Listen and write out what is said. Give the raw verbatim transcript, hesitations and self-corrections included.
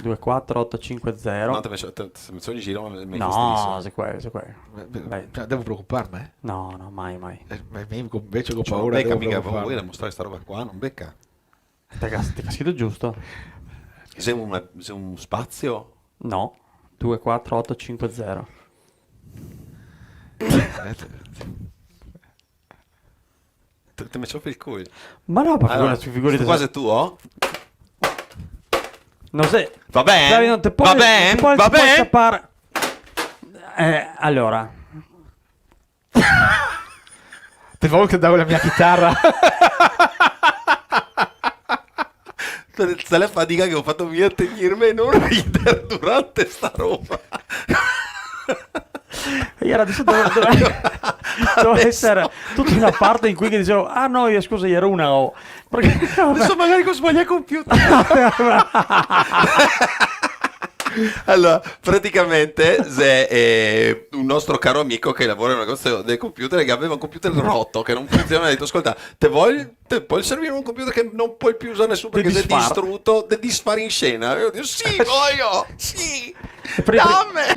Due quatro otto cinque zero. No, te me so-, te, te me so in giro, ma me, me... No, xe quel, xe quel. Beh, beh, dai. Cioè, devo preocuparme? No, no, mai, mai. Eh, ma mi invece go paura, devo preocuparme. Cioè, no beca mica, voio mostrare sta roba qua, no beca. Te ga-, te ga scrito giusto? Xe un, xe un spazio? No, due quatro otto cinque zero. Te, te me cioffi el cul. Ma no, ma... Alora, figurati, figurati sto qua xe tuo? No so. Va ben? Dai, no te pol, va ben? No te pol, va ben? Scapar. Eh, alora. Te vol che dao la mia chitara? Sa la fadiga che go fato mi a tegnirme e no rider durante sta roba. E alora deso dove, dove, dove esar tuta na parte in cui che disevo, "Ah no, mi scuso, iera una O." Parché deso magari go sbalià computer. Alora, praticamente, xe, eh, un nostro caro amico che lavora in un negozio del computer e che gaveva un computer roto, che no funziona, ga dito, "Scolta, te vol, te pol servire un computer che no pol più usar nesun parché xe disfar, distruto, de disfar in scena?" E mi digo, "Sì, voio, sì, dame!"